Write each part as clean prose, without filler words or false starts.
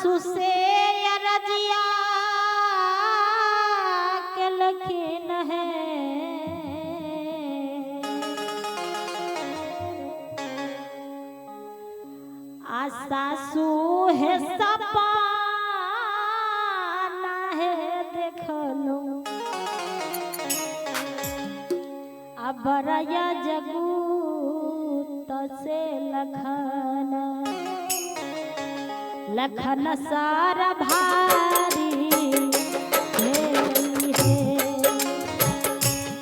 सासू से अरजिया केलखिन है। आ सासू है सपना है देखलो अबरया जगू से लखन लखन सारा भारी भेली हे।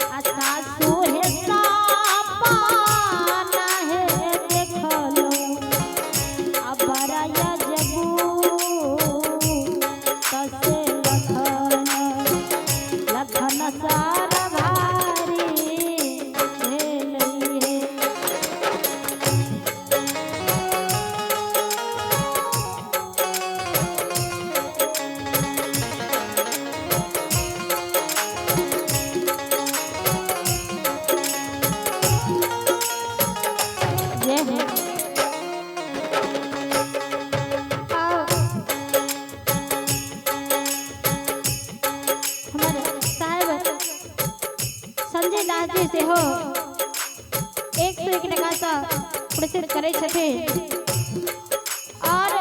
आ सासू हे सपना है देखलो अबरया जगू तसे लखन लखन सारा भारी भेली हे। जय हो। आओ हमारे साहेब संजय दास जी से हो 101 टका से प्रसिद्ध करे छथिन और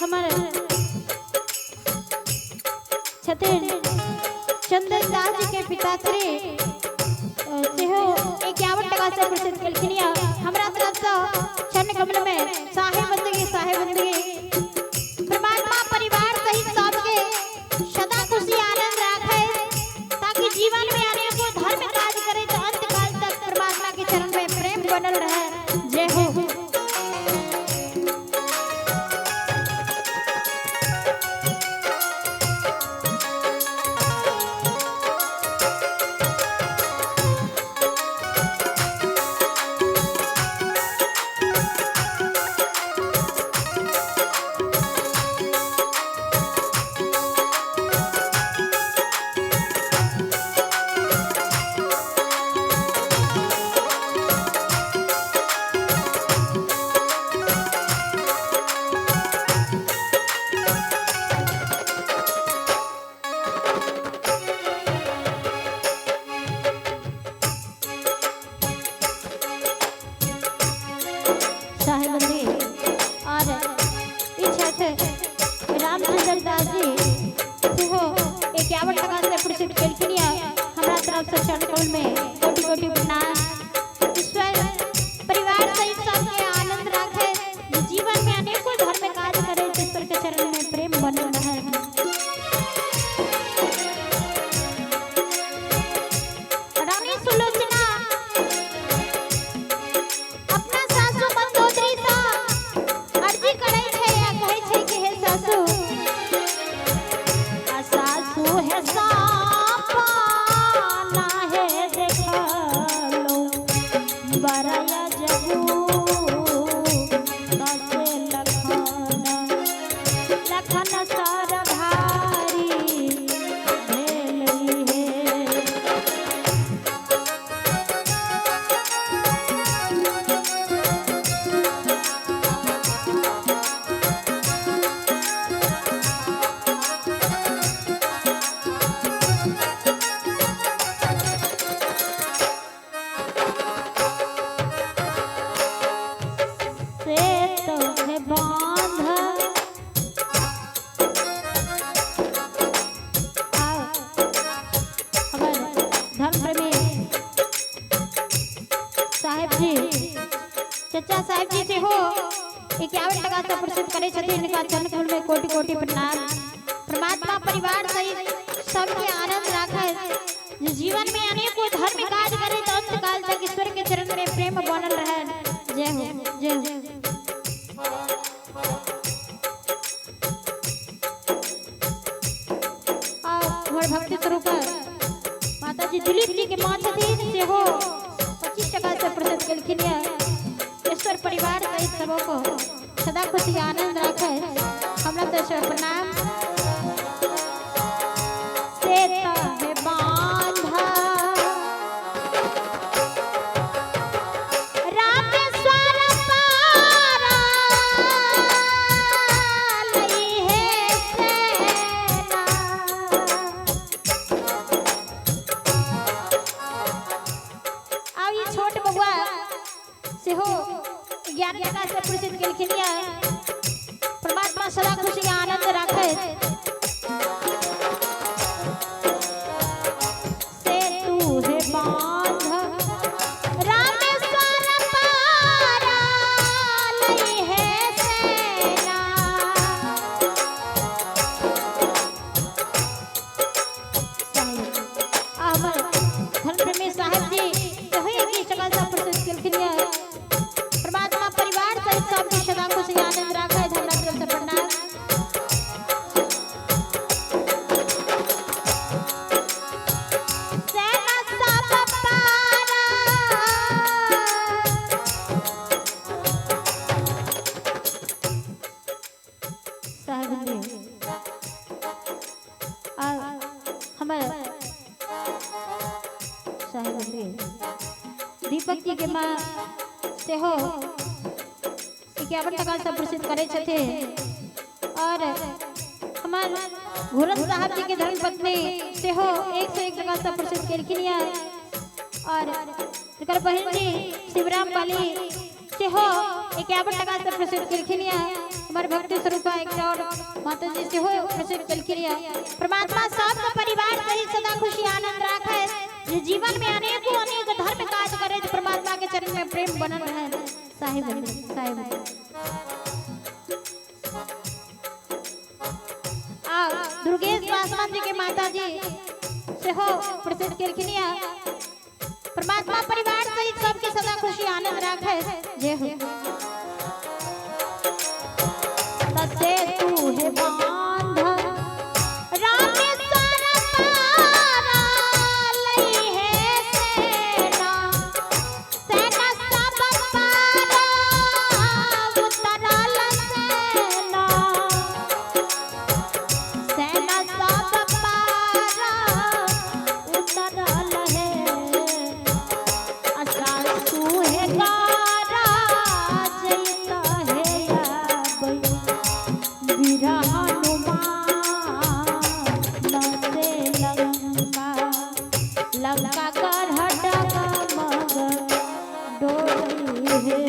हमारे छथिन चंदन दास जी के पिताश्री सेहो 51 टका से प्रसिद्ध केलखिन। हमरा तरफ से चरण कमल में साहेब बंदगी साहेब बंदगी। परमात्मा परिवार सहित सबके सदा खुशी आनंद राखे ताकि जीवन में अनेकों धर्म काज करे तो अंत काल तक परमात्मा के चरण में प्रेम बनल रहे। जय हो। साहेब बंदगी। और ई छथि रामचंद्र दास जी सेहो 51 टका से प्रसिद्ध केलखिन। हमरा तरफ से चरण कमल में कोटि कोटि प्रणाम। ईश्वर परिवार सहित सबके आनंद राखे, जीवन में अनेकों धर्म काज करे, ईश्वर के चरण में प्रेम बनल रहे। रानी सुलोचना अपना सासू मंदोदरी सँ अर्जी करै छै आ कहै छै कि हे सासू, आ सासू हे सपना हे देखलो बरया जगू तसे लखन लखन सार भारी भेली हे। से तो है बांध आओ हमारे धर्म प्रेमी साहेब जी चचा साहेब जी से हो 51 टका से प्रसिद्ध करे छथिन। इनका चरण कमल में कोटि कोटि प्रणाम। परमात्मा परिवार सहित सबके आनंद राखे, जीवन में अनेकों धर्म काज करे तो अंत काल तक ईश्वर के चरण में प्रेम बनल रहे। जय हो जय हो। आओ हमर भक्ति स्वरूप माता जी दिलीप जी के माँ छथिन सेहो 25 टका से प्रसिद्ध केलखिन। ईश्वर परिवार सहित सबों को सदा खुशी आनंद राखे। हमरा तरफ से प्रणाम। से तो है बांधा रामेश्वर पारा लई है। केलखिन या। परमात्मा सदा खुशी आनंद राखे। से तू है बांध रामेश्वर पारा लई है सेना। हमर धर्मप्रेमी साहब जी सेहो 21 टका से प्रस्तुत केलखिन या। परमात्मा परिवार सहित सबके सदा खुशी आनंद राखे। हमरा तरफ से प्रणाम। सेना सब पारा साहब जी आ हमर साहेब जी दीपक जी के माँ सेहो 51 टका से प्रसिद्ध करे छथिन। और हमार घुरन साहब जी के धर्मपत्नी सेहो 101 टका से प्रसिद्ध केलखिन या। और एकर बहिन जी शिवराम वाली सेहो 51 टका से प्रसिद्ध केलखिन या। हमार भक्ति स्वरूपा एक और माता जी सेहो प्रसिद्ध केलखिन या। परमात्मा सबके परिवार सहित सदा खुशी आनंद राखे। जे जीवन में अनेकों अनेक धर्म काज करे परमात्मा के चरण में प्रेम बनल रहे। साहिब साहिब आ दुर्गेश पासवान जी के माता जी सेहो प्रसिद्ध केलखिन या। परमात्मा परिवार सहित सबके सदा खुशी आनंद राखे। जय हो। तसे तू है बांध रामेश्वर पारा लई है सेना। सेना सब पारा उतरल सेना। सेना सब पारा उतरल है। सासू है गारा जैता है आबई। वीर हनुमान से लंका लंका कर डगमग डोलई है।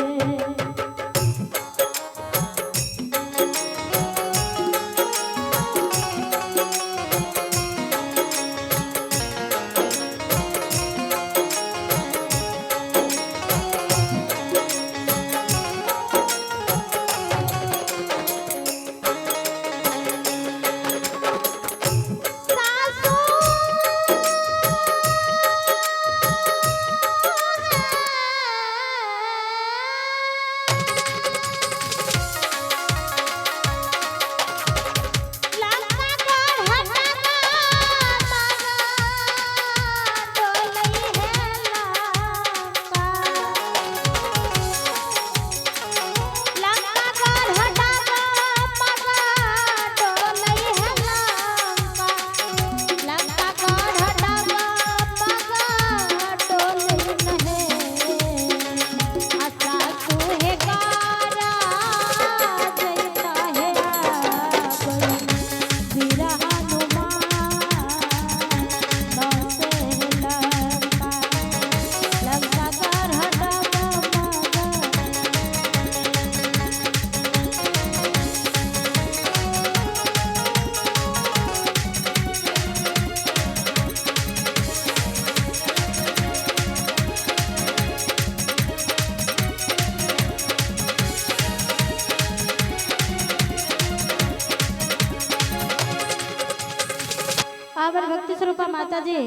सासू लंका कर डगमग डोलई है लंका। लंका कर डगमग डोलई है लंका। लंका कर डगमग डोलई है। सासू है गारा जैता है आबई। वीर हनुमान से लंका लंका कर डगमग। आवर भक्ति स्वरूपा माता जी